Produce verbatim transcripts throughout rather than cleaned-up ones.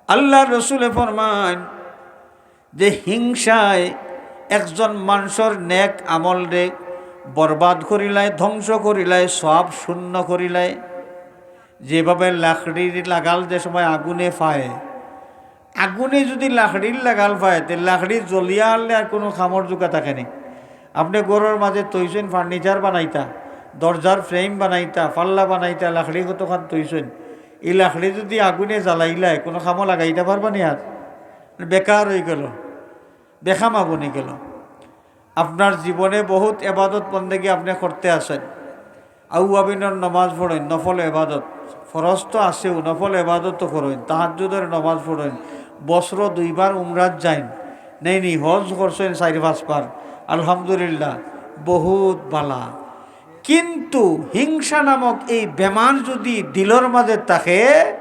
আল্লাহর রসুলে ফরমাইন যে হিংসায় একজন মানষর নেক আমলরে বরবাদ করিলায়, ধ্বংস করিলায়, সওয়াব শূন্য করিলায়। যেভাবে লাকড়ির লাগাল যে সময় আগুনে ফায়, আগুনে যুদি লাকড়ির লাগাল ফায়, তে লাকড়ি জ্বলিয়া হারলে আর কুনু কামর জুকা থাকে নি। আপনে ঘরর মাজে থইছইন furniture বানাইতা, দরজার frame বানাইতা, পাল্লা বানাইতা, লাকড়ি কতখান থইছইন, ই লাকড়ি যুদি আগুনে জ্বালাইলায়, কুনু কামো লাগাইতা পারবা নি আর? বেকার অইগেলো, বেকামা বনিগেলো। আপনার জীবনে বহুত এবাদত বন্দেগি আপনে করতে আছইন। আউয়াবিনর নমাজ পড়ইন, নফল এবাদত। ফরজ তো আছেউ, নফল এবাদত তো করইন, তাহাজ্জুদর নমাজ পড়ইন, বছরো দুইবার উমরাত যাইন, নেইনি, হজ করছইন চাইর পাঁচবার, আলহামদুলিল্লাহ, বহুত বালা। কিন্তু হিংসা নামক এই বেমার যুদি দিলর মাজে থাকে,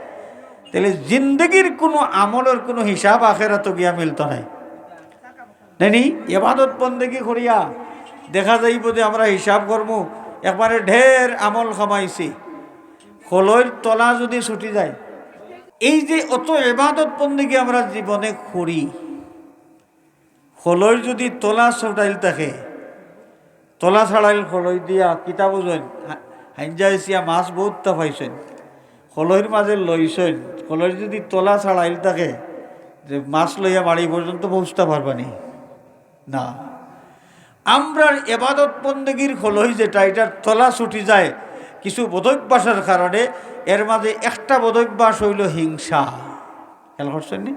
তাইলে জিন্দেগির কুনু আমলর কুনু হিসাব আখেরাতো গিয়া মিলতো নায়। নেইনি, এবাদত বন্দেগি করিয়া দেখা যাইবো যে আমরা হিসাব করমু, একবারে ঢের আমল কামাইছি, খলইর তলা যুদি ছুটি যায়। এই যে অত এবাদত বন্দেগি আমরা জীবনে করি, খলইর যুদি তলা ছুটাইল থাকে, তলা ছাড়াইল খলই দিয়া, কিতা বুঝইন? হা-, হাইঞ্জা ইসিয়া মাছ বউততা পাইছইন, খলইর মাজে লইছইন, খলইর যুদি তলা ছাড়াইল থাকে, যে মাছ লইয়া বাড়ি পর্যন্ত পৌঁছতা পারবা নি? না। আমরার এবাদত বন্দেগির খলই যেটা, ইটার তলা ছুটি যায় কিছু বদভ্যাসর কারণে। এর মাজে একটা বদভ্যাস অইলো হিংসা। খেয়াল করছইন নি?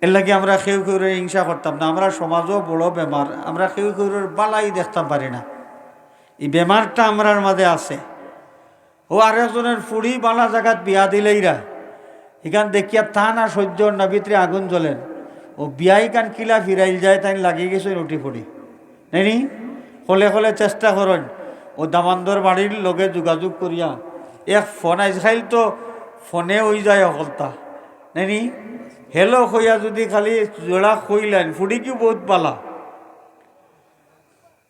এরলাগি আমরা কেউ কেউরে হিংসা করতাম না। আমরার সমাজো বড় বেমার, আমরা কেউ কেউর বালাই দেখতাম পারি না। ই বেমারটা আমরার মাজে আছে। অউ আরেকজনর ফুড়ি বালা জাগাত বিয়া দিলাইরা, ইখান দেখিয়া তান আর সইজ্য অর না, ভিতরে আগুন জ্বলের। অউ বিয়া ইখান কিলা ফিরাইল যায়, তাইন লাগি গেছইন উঠি পড়ি। নেইনি? কলে কলে চেষ্টা করইন, অউ দামান্দর বাড়ির লগে যোগাযোগ করিয়া। এক ফোন, আইজকাইল তো ফোনে অইযায় হকলতা। নেইনি? Hello কইয়া যুদি খালি জোড়া কইলাইন, ফুড়িগিও বউত বালা।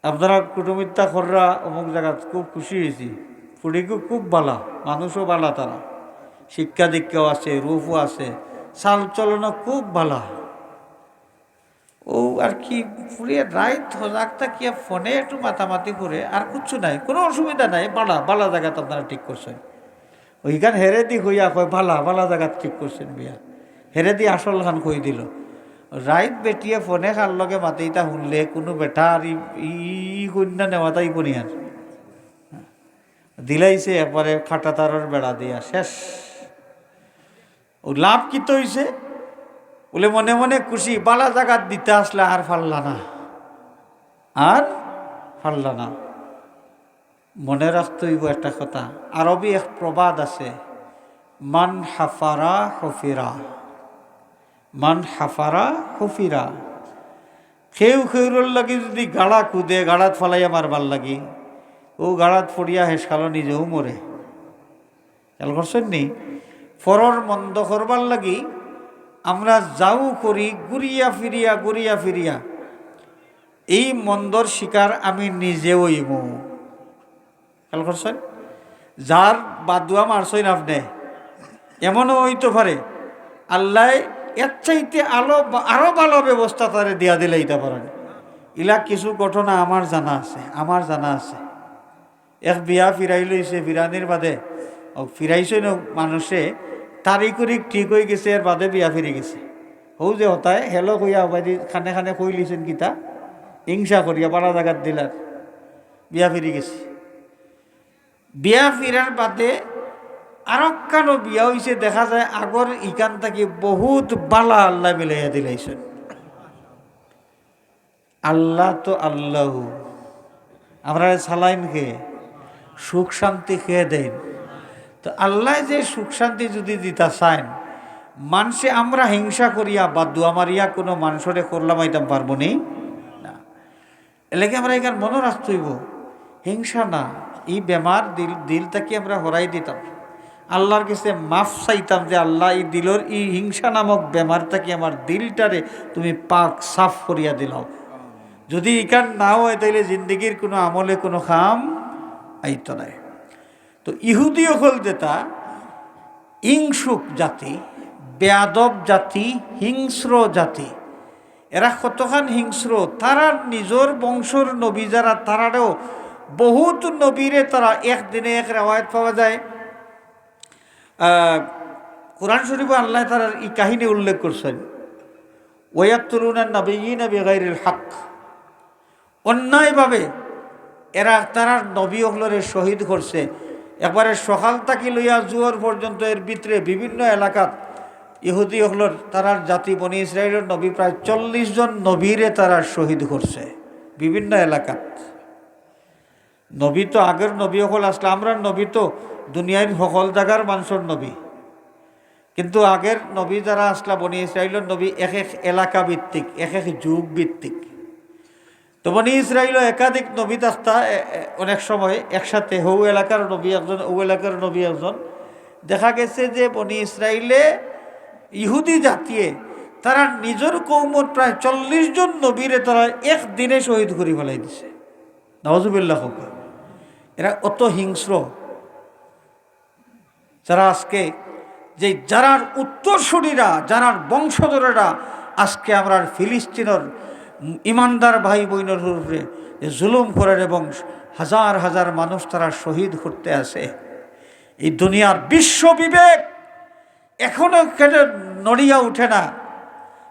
আপনারা কুটুমিতা কররা অমুক জাগাত, খুব খুশি অইছি। ফুড়িগু খুব বালা, মানুষও বালা তারা, শিক্ষা দীক্ষাও আছে, রূপও আছে, চাল চলনও খুব বালা। অউ আর কি, ফুড়িয়ে রাইত হজাগ থাকিয়া ফোনে একটু মাতামাতি করে, আর কিচ্ছু নাই, কুনু অসুবিধা নাই, বালা, বালা জাগাত আপনারা ঠিক করছইন। অউ ইখান হেরেদি কইয়া কয়, "বালা, বালা জাগাত ঠিক করছইন বিয়া।" হেরেদি আসলখান কই দিলো। রাইত বেটিয়ে ফোনে কার লগে মাতে ইতা হুনলে, কুনু বেটা আর ই, ই, ই কইন্যা নেওয়াতাই করিয়ার। দিলাইছে একবারে কাটা তারর বেড়া দিয়া শেষ। অউ লাভ কিতা অইছে? বুলে মনে মনে খুশি, বালা জাগাত দিতা আছলা আর পারলা না, আর পারলা না। মনে রাখতে অইবো একটা কথা, আরবি এক প্রবাদ আছে, "মান হাফারা হুফিরা, মান হাফারা হুফিরা।" কেউ কেউর লাগি যুদি গাড়া কুদে, গাড়াত ফালাইয়া মারবার লাগি, অউ গাড়াত পড়িয়া হেশকালো নিজেও মরে। খেয়াল করছইন নি? পরর মন্দ করবার লাগি আমরা যাউ করি, ঘুরিয়া ফিরিয়া, ঘুরিয়া ফিরিয়া। এই মন্দর শিকার আমি নিজে অইমু। খেয়াল করছইন? যার বাদুয়া মারছইন আপনে, এমনও অইতো পারে আল্লায় এর চাইতে আলো বা-, আরো ভালো ব্যবস্থা তারে দিয়া দিলাইতা পারইন। ইলা কিছু ঘটনা আমার জানা আছে, আমার জানা আছে। এক বিয়া ফিরাইল অইছে, ফিরানির বাদে, অউ ফিরাইছইন অউ মানুষে, তারিখ উরিখ ঠিক অইগেছে, এর বাদে বিয়া ফিরি গেছে। হউ যে হতায়, hello কইয়া অবায়দি কানে কানে কইলিছইন কিতা, হিংসা করিয়া বালা জাগাত দিলার, বিয়া ফিরি গেছে। বিয়া ফিরার বাদে আরোকখানো বিয়া অইছে, দেখা যায় আগর ইখান থাকি বউত বালা আল্লায় মিলাইয়া দিলাইছইন। আল্লা তো আল্লাউ, আমরারে চালাইন কে? সুখ শান্তি কে দেইন? তো আল্লায় যে সুখ শান্তি যুদি দিতা চাইন, মানষে আমরা হিংসা করিয়া বা দোয়া মারিয়া কুনু মানষরে করলাম আইতাম পারবো নি? না। এরলাগি আমরা ইখান মনো রাখতে অইবো, হিংসা না, ই বেমার দিল, দিল থাকি আমরা হরাই দিতাম। আল্লার গেছে মাফ চাইতাম যে, "আল্লা, ই দিলর ই হিংসা নামক বেমার থাকি আমার দিলটারে তুমি পাক সাফ করিয়া দিলাও।" যুদি ইখান না অয়, তাইলে জিন্দেগির কুনু আমলে কুনু কাম আইতো নায়। তো ইহুদি অকল যেটা হিংসুক জাতি, বেয়াদব জাতি, হিংস্র জাতি। এরা কতখান হিংস্র, তারার নিজর বংশর নবী যারা, তারারেও বহুত নবীরে তারা একদিনে, এক রেওয়ায়ত পাওয়া যায়, আহ, কোরআন শরীফে আল্লাহ তাআলার এই কাহিনী উল্লেখ করছেন, "ওয়ায়াকতুলুনান নাবিয়্যিনা বিগাইরিল হক।" অন্যায়ভাবে এরা তারার নবী অকলরে শহীদ করছে। একবারে সকাল থাকি লইয়া জোহর পর্যন্ত এর ভিতরে বিভিন্ন এলাকাত ইহুদি অকলর, তারার জাতি বনি ইসরাইলর নবী প্রায় চল্লিশ জন নবীরে তারা শহীদ করছে বিভিন্ন এলাকাত। নবী তো আগর নবী অকল আছলা, আমরার নবী তো দুনিয়ার হকল জাগার মানষর নবী, কিন্তু আগর নবী যারা আছলা বনি ইসরাইলর নবী এক এক এলাকা ভিত্তিক, এক এক যুগ ভিত্তিক। তো বনি ইসরাইলও একাধিক নবী থাকতা, এ, এ, অনেক সময় একসাথে হউ এলাকার নবী একজন, অউ এলাকার নবী একজন। দেখা গেছে যে বনি ইসরাইলে ইহুদি জাতিয়ে তারা নিজর কওমর প্রায় চল্লিশ জন নবীরে তারা একদিনে শহীদ করি ফালাই দিছে। নাউজুবিল্লাহ কউক্কা। এরা অত হিংস্র, যারা আজকে, যে যারার উত্তরসূরিরা, যারার বংশধরেরা আজকে আমরার ফিলিস্তিনর ইমানদার ভাই বইনর উপরে যে জুলুম করের এবং হাজার হাজার মানুষ তারা শহীদ করতে আছে। এই দুনিয়ার বিশ্ব বিবেক এখনো কেটে নড়িয়া উঠে না।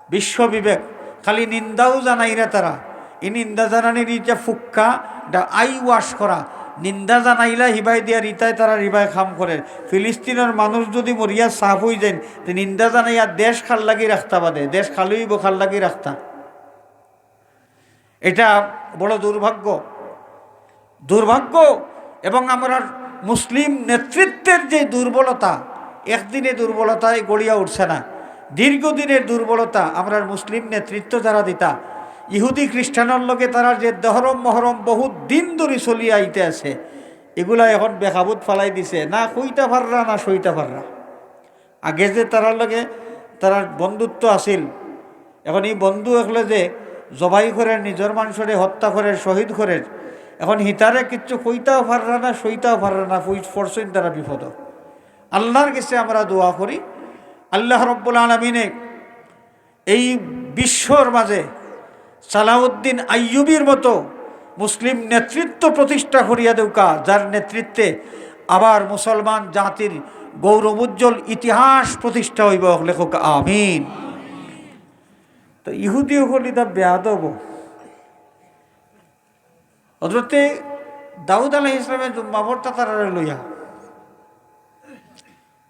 বিশ্ব বিবেক খালি নিন্দাও জানাইরা তারা। এই নিন্দা জানানির ইটা ফুক্কা, এটা আই ওয়াশ করা। নিন্দা জানাইলা হিবায় দিয়া রিতায় তারা রিবায় কাম করের। ফিলিস্তিনর মানুষ যদি মরিয়া সাফ অই যাইন, তে নিন্দা জানাইয়া দেশ কার লাগি রাখতা বাদে, দেশ খালি অইবো কার লাগি রাখতা। এটা বড় দুর্ভাগ্য, দুর্ভাগ্য। এবং আমরার মুসলিম নেতৃত্বের যে দুর্বলতা, একদিনে দুর্বলতায় গড়িয়া উঠছে না, দীর্ঘদিনের দুর্বলতা। আমরার মুসলিম নেতৃত্ব যারা দিতা, ইহুদি খ্রিস্টানর লগে তারা যে দহরম মহরম বহুত দিন ধরি চলিয়া আইতে আছে, এগুলা এখন বেকাবুত ফালাই দিছে, না কইতা পাররা না সইতা পাররা। আগে যে তারার লগে তারার বন্ধুত্ব আছিল, এখন এই বন্ধু অকলে যে জবাই করের, নিজর মানষরে হত্যা করের, শহীদ করের, এখন হিতারে কিচ্ছু কইতাও পাররা না, সইতাও পাররা না, পড়ছইন তারা বিপদ। আল্লাহর কাছে আমরা দোয়া করি, আল্লাহ রব্বুল আলামিনে এই বিশ্বর মাঝে সালাউদ্দিন আইয়ুবীর মতো মুসলিম নেতৃত্ব প্রতিষ্ঠা করিয়া দেউক্কা, যার নেতৃত্বে আবার মুসলমান জাতির গৌরবোজ্জ্বল ইতিহাস প্রতিষ্ঠা অইবো। লেখক আমিন। তো ইহুদি অকল ইতা বেয়াদব। হজরতে দাউদ আলাইহিস সালামে জুম্মা পড়তা তারারে লইয়া।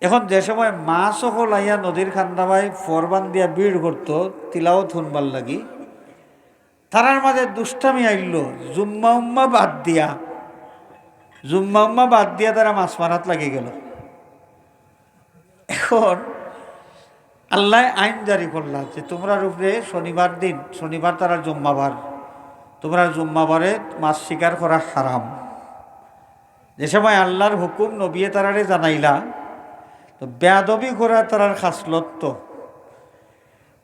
এখন যে সময় মাছ অকল আইয়া নদীর কান্দাবায় ফর বান্দিয়া ভিড় করতো তিলাওত হুনবার লাগি, তারার মাঝে দুষ্টামি আইলো, জুম্মা উম্মা বাদ দিয়া, জুম্মা উম্মা বাদ দিয়া তারা মাছ মারাত লাগি গেল। এখন আল্লায় আইন জারি করলা যে তোমরার উপরে শনিবার দিন, শনিবার তারার জুম্মাবার, তোমরার জুম্মাবারে মাছ শিকার করা হারাম। যে সময় আল্লাহর হুকুম নবিয়ে তারারে জানাইলা, তো বেয়াদবি করা তারার খাসলত তো।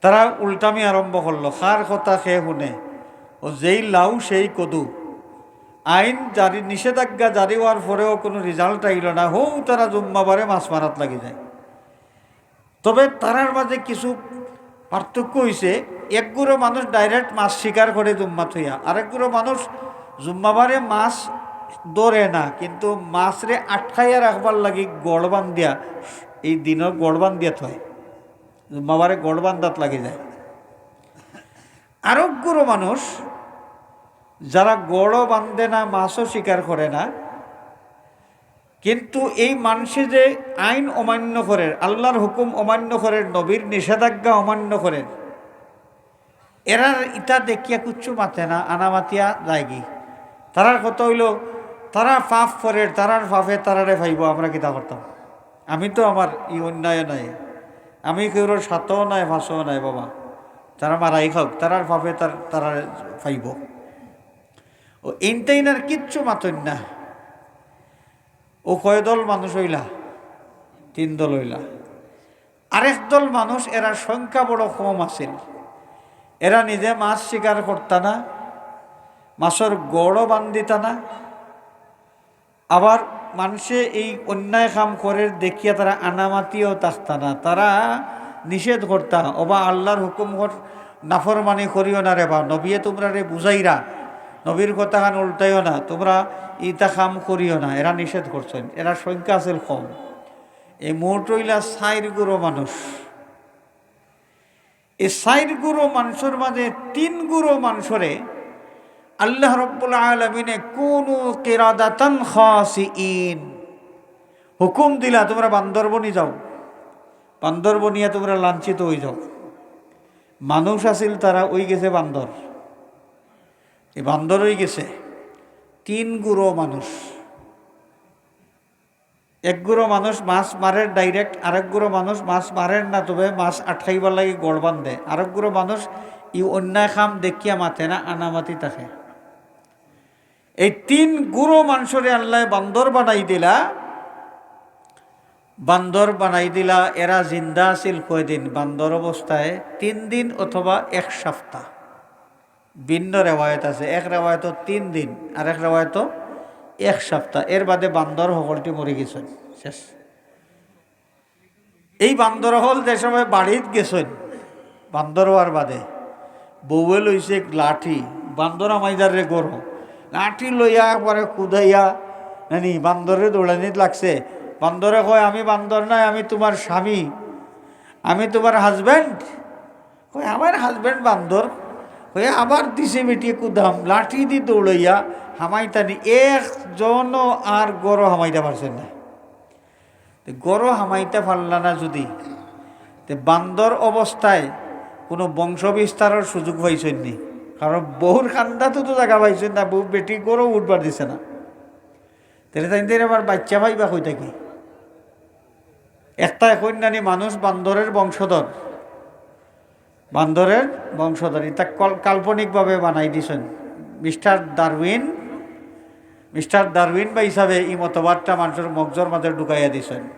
তারা উল্টামি আরম্ভ করলো, কার কথা কে হুনে, ও যেই লাউ সেই কদু। আইন জারি, নিষেধাজ্ঞা জারি অওয়ার পরেও কুনু result আইলো না, হউ তারা জুম্মাবারে মাছ মারাত লাগি যায়। তবে তারার মাঝে কিছু পার্থক্য অইছে, এক গুরু মানুষ direct মাছ শিকার করে জুম্মাত থইয়া, আরেক গুরু মানুষ জুম্মাবারে মাছ ধরে না, কিন্তু মাছরে আটকাইয়া রাখবার লাগি গড় বান্ধিয়া, এই দিনর গড় বান্ধিয়া থয়, জুম্মাবারে গড় বান্ধাত লাগি যায়। আরক গুরু মানুষ যারা গড়ও বান্ধে না, মাছও শিকার করে না, কিন্তু এই মানষে যে আইন অমান্য করের, আল্লাহর হুকুম অমান্য করের, নবীর নিষেধাজ্ঞা অমান্য করের, এরার ইতা দেখিয়া কুচ্ছু মাতে না, আনামাতিয়া যায়গি। তারার কথা অইলো, তারা পাপ করের, তারার পাপে তারারে পাইবো, আমরা কিতা করতাম? আমি তো আমার ই অন্যায় নাই, আমি কেউর সাতও নাই, পাঁচও নাই বাবা, তারা মারাই খাউক, তারার পাপে তার, তারারে পাইবো। ও ইনতে ইনার কিচ্ছু মাতইন না। ও কয় দল মানুষ অইলা? তিন দল অইলা। আরেক দল মানুষ, এরার সংখ্যা বড় কম আছিল, এরা নিজে মাছ শিকার করতা না, মাছর গড়ও বান্ধিতা না, আবার মানষে এই অন্যায় কাম করের দেখিয়া তারা আনামাতিও থাকতা না, তারা নিষেধ করতা, "ওবা আল্লাহর হুকুম কর, নাফরমানি করিও না রে বা, নবিয়ে তুমরারে বুঝাইরা, নবীর কথাখান উল্টাইও না, তুমরা ইতা কাম করিও না", এরা নিষেধ করছইন। এরা সংখ্যা আছিল কম। এই মোট অইলা চাইর গুরু মানুষ। এই চাইর গুরু মানুষর মাঝে তিন গুরু মানুষরে আল্লাহ রব্বুল আলামিনে "কুনু কিরাদাতান খাসিইন" হুকুম দিলা, "তুমরা বান্দর বনি যাও, বান্দর বনিয়া তুমরা লাঞ্ছিত অই যাও।" মানুষ আছিল, তারা অই গেছে বান্দর। এই বান্দর অই গেছে তিন গুরু মানুষ। এক গুরু মানুষ মাছ মারের direct, আরেক গুরু মানুষ মাছ মারের না, তবে মাছ আটকাইবার লাগি গড় বান্ধে। আরেক গুরু মানুষ ই অন্যায় কাম দেখিয়া মাতে না, আনামাতি থাকে। এই তিন গুরু মানুষরে আল্লায় বান্দর বানাই দিলা, বান্দর বানাই দিলা। এরা জিন্দা আছিল কয়দিন? বান্দর অবস্থায় তিন দিন অথবা এক সপ্তাহ। ভিন্ন রেওয়ায়ত আছে, এক রেওয়ায়তো তিন দিন, আরেক রেওয়ায়তো এক সপ্তাহ। এর বাদে বান্দর হকলটি মরি গেছইন, শেষ। এই বান্দর হকল যে সময় বাড়িত গেছইন, বান্দর অওয়ার বাদে বউয়ে লইছে এক লাঠি, বান্দর হামাই যার রে ঘরো, লাঠি লইয়া একবারে কুদাইয়া নানি বান্দররে দৌড়ানিত লাগছে। বান্দরে কয়, "আমি বান্দর নায়, আমি তুমার স্বামী, আমি তুমার husband।" কয়, "আমার husband বান্দর।" কয়, আবার দিছে বেটিয়ে কুদাম, লাঠি দি দৌড়াইয়া হামাইতানি, একজনও আর ঘরো হামাইতা পারছে না। তে ঘরো হামাইতা পারলা না যদি, তে বান্দর অবস্থায় কুনু বংশ বিস্তারর সুযোগ পাইছইন নি? কারণ বউর কান্দাত তো জাগা পাইছইন না, বউ বেটি ঘরো উঠবার দিছে না। তাইলে তাইন দের আবার বাইচ্চা পাইবা কই থাকি? একটা এখন নানি মানুষ বান্দরের বংশধর, বান্দরের বংশধর, ইতা কল-, কাল্পনিকভাবে বানাই দিছইন। মিস্টার ডারউইন, মিস্টার ডারউইন বা হিসাবে ই মতবাদটা মানুষর মগজর মাঝে ঢুকাইয়া দিছইন।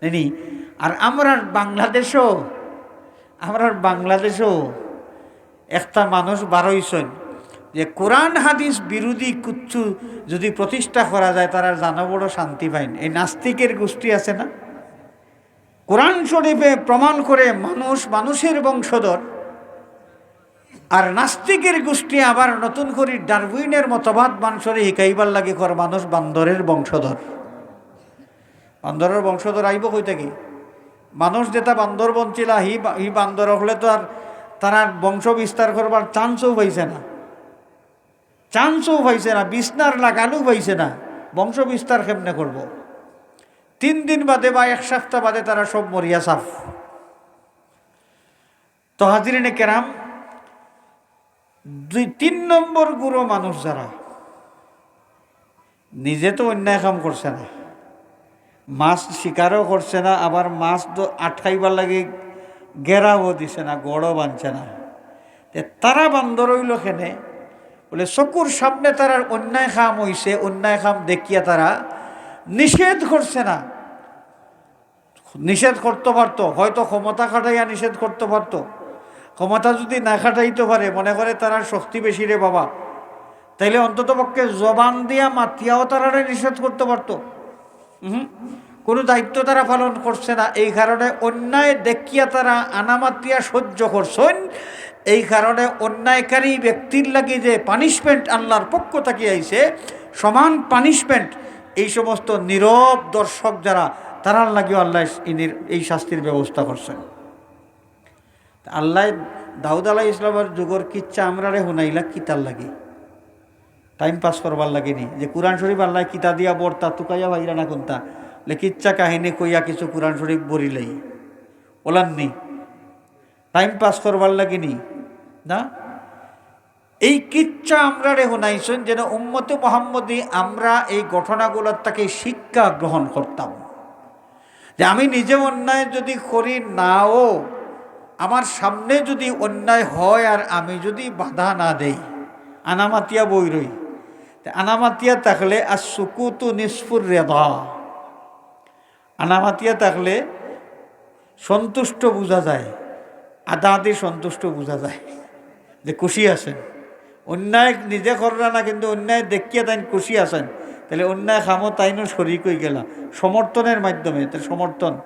নানি? আর আমরার বাংলাদেশও, আমরার বাংলাদেশও একটা মানুষ বারইছইন যে কোরআন হাদিস বিরোধী কুচ্ছু যদি প্রতিষ্ঠা করা যায়, তারা জানো বড় শান্তি পাইন। এই নাস্তিকের গোষ্ঠী আছে না, কোরআন শরীফে প্রমাণ করে মানুষ মানুষের বংশধর, আর নাস্তিকের গোষ্ঠী আবার নতুন করি ডারউইনের মতবাদ মানুষরে হিকাইবার লাগি কর মানুষ বান্দরের বংশধর। বান্দরের বংশধর আইব কই থাকি? মানুষ যেটা বান্দর বনছিলা, হি বা-, হি বান্দর হকলে তো আর তারা বংশ বিস্তার করবার চান্সও পাইছে না, চান্সও পাইছে না, বিছনার লাগালও পাইছে না, বংশ বিস্তার কেমনে করব? তিন দিন বাদে বা এক সপ্তাহ বাদে তারা সব মরিয়া সাফ। তো হাজিরিনে কেরাম, দুই তিন নম্বর গুরু মানুষ যারা নিজে তো অন্যায় কাম করছে না, মাছ শিকারও করছে না, আবার মাছ তো আটকাইবার লাগি ঘেরাও দিছে না, গড়ও বানছে না, তে তারা বান্দর অইল কেনে? বলে চকুর সামনে তারার অন্যায় কাম অইছে, অন্যায় কাম দেখিয়া তারা নিষেধ করছে না। নিষেধ করতে পারতো, হয়তো ক্ষমতা খাটাইয়া নিষেধ করতে পারতো। ক্ষমতা যদি না খাটাইতে পারে, মনে করে তারার শক্তি বেশি রে বাবা, তাইলে অন্তত পক্ষে জবান দিয়া মাতিয়াও তারারে নিষেধ করতে পারতো। হুম, কোনো দায়িত্ব তারা পালন করছে না, এই কারণে অন্যায় দেখিয়া তারা আনামাতিয়া সহ্য করছইন। এই কারণে অন্যায়কারী ব্যক্তির লাগি যে পানিশমেন্ট আল্লাহর পক্ষ থাকি আইছে, সমান পানিশমেন্ট এই সমস্ত নীরব দর্শক যারা, তারার লাগিও আল্লাহ ইনির এই শাস্তির ব্যবস্থা করছেন। তা আল্লাহ দাউদ আলাইহিস সালামের যুগর কিচ্ছা আমরারে হুনাইলা কিতার লাগি? টাইম পাস করবার লাগি নি? যে কোরআন শরীফ আল্লাহ কিতা দিয়া বর্তা তুকাইয়া ভাইরা না কোনটা? লে কিচ্ছা কাহিনী কইয়া কিছু কোরআন শরীফ বরিলাই ওলাননি? টাইম পাস করবার লাগি নি? না, এই কিচ্ছা আমরারে হুনাইছইন যেন উম্মতে মোহাম্মদী আমরা এই ঘটনাগুলোর তাকে শিক্ষা গ্রহণ করতাম, যে আমি নিজে অন্যায় যদি করি নাও, আমার সামনে যদি অন্যায় হয় আর আমি যদি বাধা না দেই, আনামাতিয়া বই রই, তে আনামাতিয়া থাকলে আর সুকুতু নিসফুর রেদা, আনামাতিয়া থাকলে সন্তুষ্ট বুঝা যায়, আদাদি সন্তুষ্ট বুঝা যায় যে খুশি আছেন। অন্যায় নিজে কররা না, কিন্তু অন্যায় দেখিয়া তাইন খুশি আছেন, তাইলে অন্যায় কামো তাইনও শরিক অই গেলা সমর্থনের মাধ্যমে। তার সমর্থন,